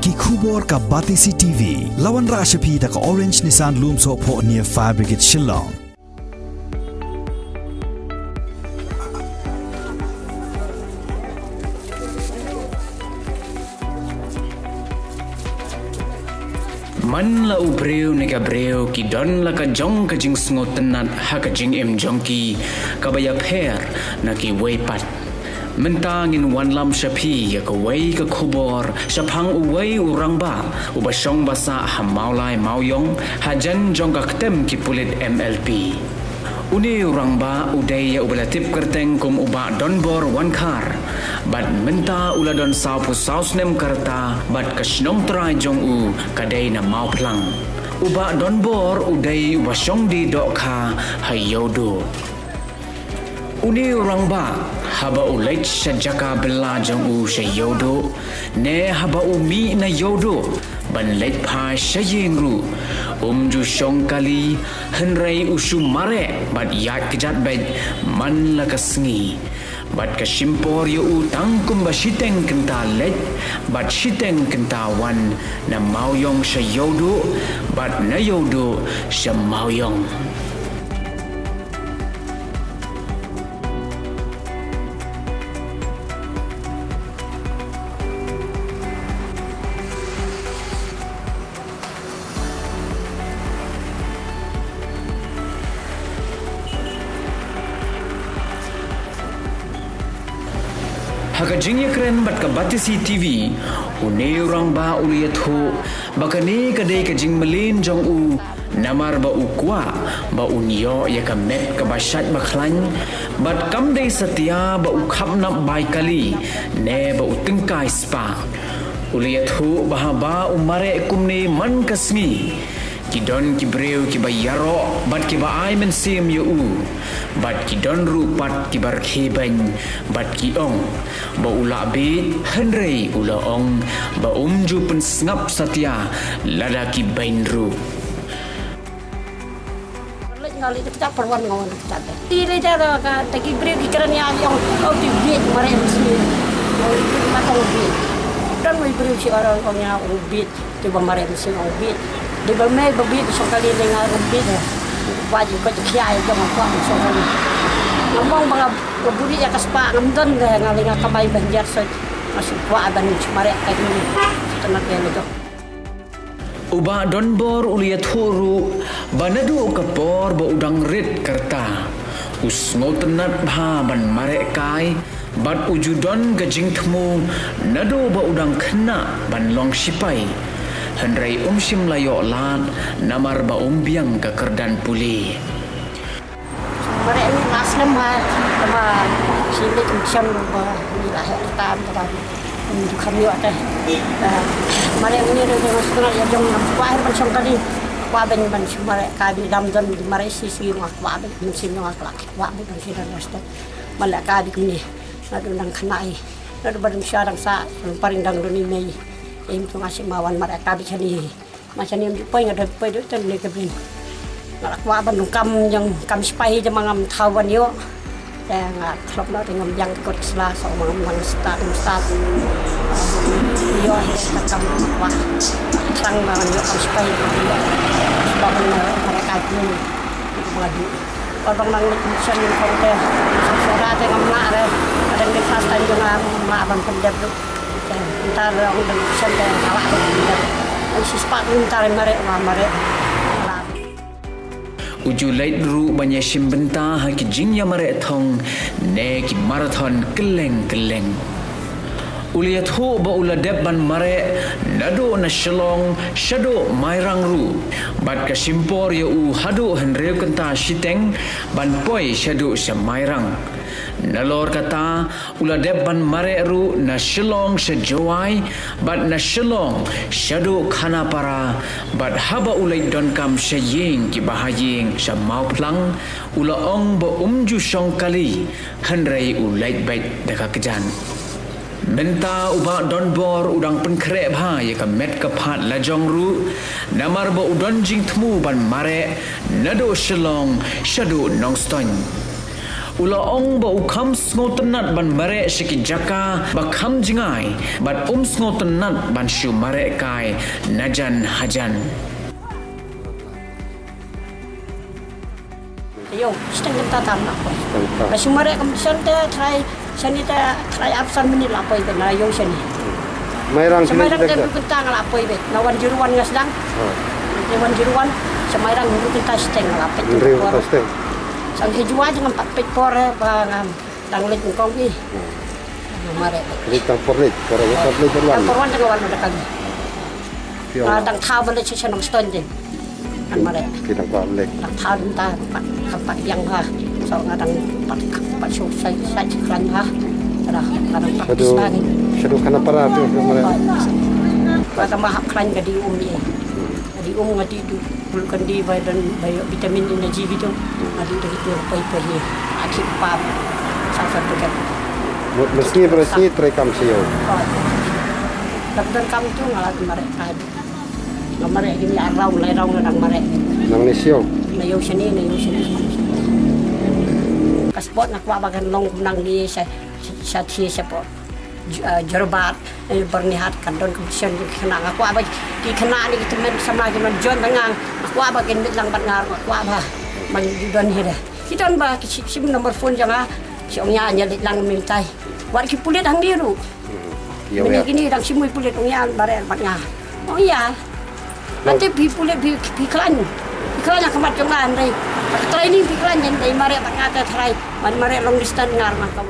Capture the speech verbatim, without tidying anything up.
Ki khubor ka Batesi T V. La wanrah sha phi da ka Orange Nissan Lumsohphoh near Fire Brigade Shillong. Man la u briew ne ka briew ki don la ka jong ka jingsngewtynnat ha ka jingim jong ki kaba ïapher na kiwei pat. Mynta ngin wanlam sha phi ïa kawei ka khubor shaphang uwei u rangbah uba shong ba sah ha Mawlai Mawiong hajan jong ka ktem ki pulit M L P. Une u rangbah u dei ïa uba la tip kyrteng kum u Bah Donbor Wankhar. Bad mynta u la don sawphew saw snem ka rta bad ka shnong trai jong u ka dei na Mawphlang. U Bah Donbor u dei uba shong die dohkha ha Ïewduh. Une u rangbah haba u leit sha jaka bylla jong u sha Ïewduh ne haba u mih na Ïewduh ban leit phai sha ïing ruh, um ju shong kali, hynrei u shu mareh bad ïaid kjat beit man la ka sngi. Bad ka shim por ïa u tang kumba shiteng kynta leit bad shiteng kynta wan, na Mawiong sha Ïewduh bad na Ïewduh sha Mawiong. Ha ka jingïakren bad ka Batesi T V, une u rangbah u la ïathuh ba kane ka dei ka jingmlien jong u, namar ba u kwah ba un ïoh ïa ka met kaba shait ba khlaiñ, bad kam dei satia ba u khapnap bai kali ne ba u tyngkai spah. U la ïathuh ba haba u mareh kumne man ka sngi, ki don ki briew kiba ïaroh bad kiba ai mynsiem ïa u, bad ki don ruh pat kiba rkhie beiñ bad ki ong ba u la bieit, hynrei u la ong ba um ju pynsngap satia lada ki beiñ ruh. Leit nga leit kjat, pyrwan nga wan kjat. Te leit da ka, te ki briew ki kren ïa nga, ong, "Oh, te bieit, mareh mynsiem." Oh, bieit, ma tang bieit. Don wei briew shi orang ong ïa nga, "Oh, bieit." Te ba mareh mynsiem, ong, "Bieit." Te ba mei ba bieit, shong kali lei nga, ong, "Bieit." Ba ji ko ji khia ïa jong ko shong kali. Nga mong ba nga buri ïa ka spah, ngam don de, nga lei nga kamai ban jar soi. Nga shu kwah ban shu mareh ka jong. Te na te lei jong. U Bah Donbor u la ïathuh ruh ba naduh ka por ba u dang rit ka rta, u sngewtynnat bha ban mareh kai, bad u ju don ka jingthmu naduh ba u dang khynnah ban long shipai. Hynrei um shym la ïoh lad namar ba um biang ka kyrdan pule. Mareh ni mas nem ha, kaba sini kum siam ba ni la heh tam kaba ni ju kham ïoh te. Mareh ni de jong sukna ïa jong ngam kwah ban shong kali. Kwah ban ban shong mareh ka bi dam don di mareh si si ngam kwah ban mynsiem ngam kwah ban shi dan wasta. Mareh ka bi kumne. Naduh dang khynnah i. Naduh ba dang sha dang sah, paring dang don i mei. Im tu nga shi ma wan mareh ka bi shani. Macam ni, em, poi nga dep poi dep ten ni ke brin. Nga la kwah ban kam jong kam sipai jong ma ngam thaw ban ïoh. Te nga khlop noh te ngam biang kot sla, so ma ngam nang stad, ngam stad. Ïoh he ka kam kwah. Tang ma ngam ïoh kam sipai. Sebab nga ka ni. Madu. Kol bang nang mission ni kong te. Sura te ngam lah re. Kadang ni first time jong ngam lah ban pyndep tu. Ntar ong dang sien te nga lah dang sien. Ong shispat ntar mareh, nga mareh. Lah. U ju leit ruh ban ïashim bynta ha ki jingïamareh thong ne ki marathon kylleng kylleng. U la ïathuh ba u la dep ban mareh naduh na Shillong shaduh Mairang ruh. Bad ka shim por ïa u haduh hynriew kynta shiteng ban poi shaduh sha Mairang. Nalor kata, u la dep ban mareh ruh na Shillong sha Jowai, bad na Shillong shaduh Khanapara, bad haba u leit donkam sha ïing ki bahaïing sha Mawphlang, u la ong ba um ju shong kali, hynrei u leit beit da ka kjat. Mynta u Bah Donbor u dang pynkhreh bha ïa ka met ka phad lajong ruh, namar ba u don jingthmu ban mareh naduh Shillong shaduh Nongstoiñ. U la ong ba u kham sngewtynnat ban mareh sha ki jaka ba kham jngai bad um sngewtynnat ban shu mareh kai najan hajan. Ïoh, shiteng kynta tam la poi. Shiteng kynta. Ba shu mareh kam shon te trai shane te trai ap san minit la poi te na ïoh shane. Mairang shane shine rang te te kynta. Bru kynta nga la poi be. Na wan jiruan nga sdang. Ha. Te wan jiruan shane rang bru kynta shiteng la poi. Bru kynta shiteng. Sang he jua jang pat peit por eh ba ngam. Dang leit nyngkong hi. Hmm. Mareh. Leit tang por leit, por por leit por wan. Tang por wan tang wan da kali. Pio. Ah, dang thaw ba leit sha Nongstoiñ te. Kan mareh. Ki dang kwah leit. Dang thaw dang ta pat pat biang ha. So nga dang pat pat shu sai sai klan ha. Dah nga dang pat. Shaduh, sa ni. Shaduh khana para tu mareh. Ba ta ma hap klan ka di um ni. Ka di um nga di du. Bulu kan di ba don ba ïoh vitamin energy gitu. Nga di da gitu pai pai ni. Aki pap. Sa sa tu kan. Mut mesngi bersngi trai kam sio. Dang dang kam tu nga la mareh ka. Nga mareh ini arau lai rau nga dang mareh. Nang ni sio. Na ïoh shane na ïoh shane. Ka sport nga kwah ba kan long nang ni sa sa thi sa po. J-, ah, Jorbat, eh, Byrnihat kan don competition ki khynnah nga kwah ba ki khynnah ni ki tymmen samla ki man join ba nga nga kwah ba kin mit lang bad nga nga kwah ba ban ju don hi da. Ki don ba ki shim, shim number phone jong nga. Ki ong ïa ïa leit lang mynta. Wat ki pulit hangne ruh. Ïa mynta ïa. Kini dang shim pulit ong ïa mareh bad nga. Ong ïa. Nang. Ate phi pulit phi phi khlaiñ. Phi khlaiñ ha khmat jong nga hynrei. Training phi khlaiñ hynrei mareh bad nga te trai. Man mareh long distance nga ma ka.